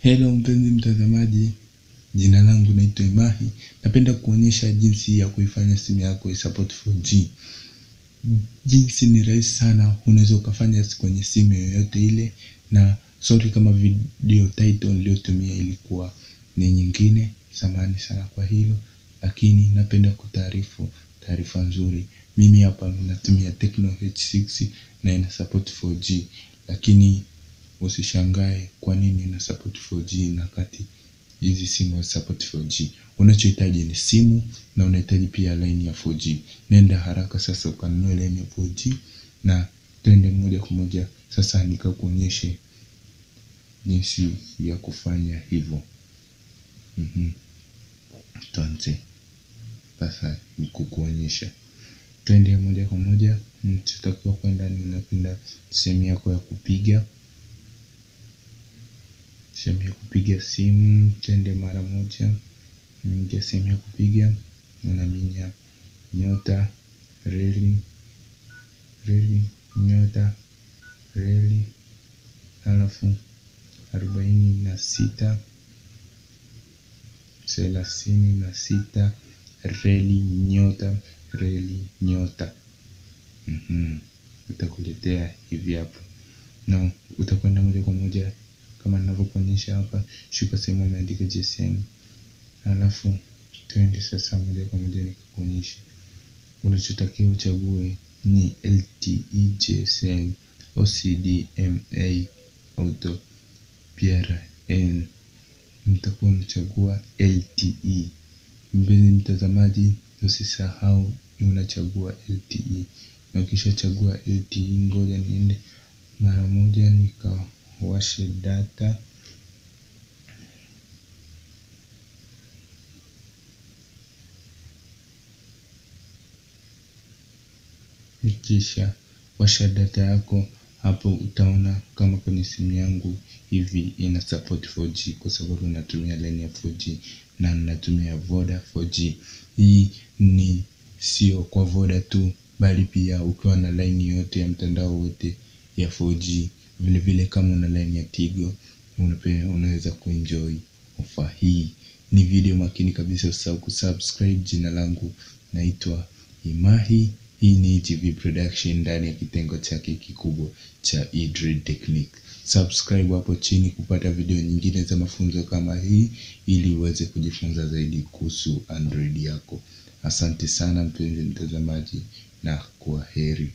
Hello mpenzi mtazamaji, jina langu naitwa Imahi. Napenda kuonyesha jinsi ya kuifanya simu yako isupport 4G. Jinsi ni rahisi sana, unaweza ukafanya kwenye simu yoyote ile. Na sorry kama video title niliyotumia ilikuwa ni nyingine, samahani sana kwa hilo, lakini napenda kutaarifu taarifa nzuri. Mimi hapa natumia Tecno H6 na ina support 4G, lakini usishangae kwa nini ina support 4G na kati hizi simu support 4G. Unachohitaji ni simu na unahitaji pia line ya 4G. Nenda haraka sasa ukanunue line ya 4G na twende moja kwa moja sasa nikakuonyeshe jinsi ya kufanya hivyo. Tuanze sasa nikukuonyesha. Twende moja kwa moja. Tutakiwa kwenda, ninapenda sehemu yako ya kupiga, sehemu ya kupiga simu. Twende mara moja, ingia sehemu ya kupiga, unaminya nyota reli reli nyota reli alafu 46 36 reli nyota reli nyota. Utakuletea hivi hapo na utakwenda moja kwa moja kama ninavyokuonyesha hapa. Shuka sehemu imeandika GSM, alafu twende sasa moja kwa moja nikuonyeshe. Unachotakiwa uchague ni LTE GSM OCDMA Auto PRN. Mtakuwa mchagua LTE. Mpenzi mtazamaji, usisahau unachagua LTE, na ukishachagua LTE, ngoja niende mara moja nikawashe data. Kisha washa data yako hapo, utaona kama kwenye simu yangu hivi ina support 4G kwa sababu natumia line ya 4G na natumia Voda 4G. Hii ni sio kwa Voda tu, bali pia ukiwa na line yote ya mtandao wote ya 4G. Vile vile kama una line ya Tigo unaweza kuenjoy ofa hii. Ni video makini kabisa, usisahau kusubscribe. Jina langu naitwa Imahi. Hii ni ETV Production ndani ya kitengo chake kikubwa cha eDroid Technique. Subscribe hapo chini kupata video nyingine za mafunzo kama hii ili uweze kujifunza zaidi kuhusu Android yako. Asante sana mpenzi mtazamaji na kwaheri.